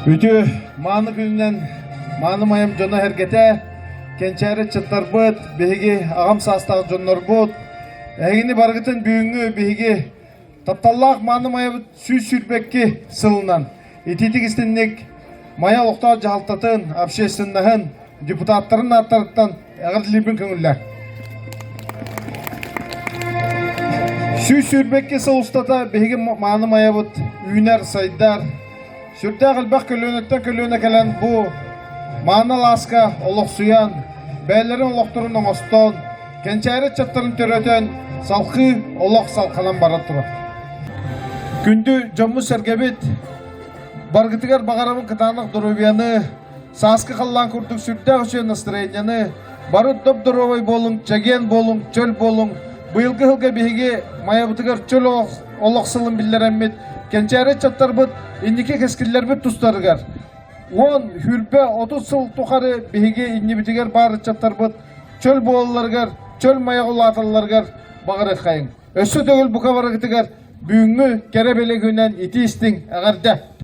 Үтүө мааны күнүнэн мааны майам дьоно-сэргэтэ, кэнчээри ыччаттарбыт, биһиги аҕам саастаах дьоннорбут, эһигини барыгытын бүгүҥҥү биһиги тапталлаах мааны майабыт 122 сылынан итиитик истинник Майа олохтоох дьаһалтатын, общественноһын, депутаттарын ааттарыттан эҕэрдэлиирбин көҥүллэр. 122 сыл устата биһиги мааны майабыт үүнэр, сайдар, сүрдээх элбэх көлүөнэттэн көлүөнэ кэлэн бу мааны алааска олохсуйан, бэйэлэрин олохторун оҥостон, кэнчээри ыччаттарын төрөтөн, салхыы олох салханан бара турар. Күндү дьоммут-сэргэбит, баргытыгар баҕарабын кытаанах доруобуйаны, Сааскы халлаан курдук сүрдээх үчүгэй настроениены, бары доп-доруобай буолуҥ, чэгиэн буолуҥ, чөл буолуҥ. Быйылгы сылга биһиги Майабытыгар чөл олох сылын биллэрэммит, кэнчээри ыччаттарбыт инники кэскиллэрбит тустарыгар 10, хүрбэ, 30 сыл тухары биһиги иннибитигэр баар ыччаттарбыт чөл буолалларыгар, чөл майаҕа улааталларыгар баҕарыаххайыҥ. Өссө төгүл бука барыгытыгар бүгүҥҥү кэрэ бэлиэ күнүнэн итии истиҥ эҕэрдэ!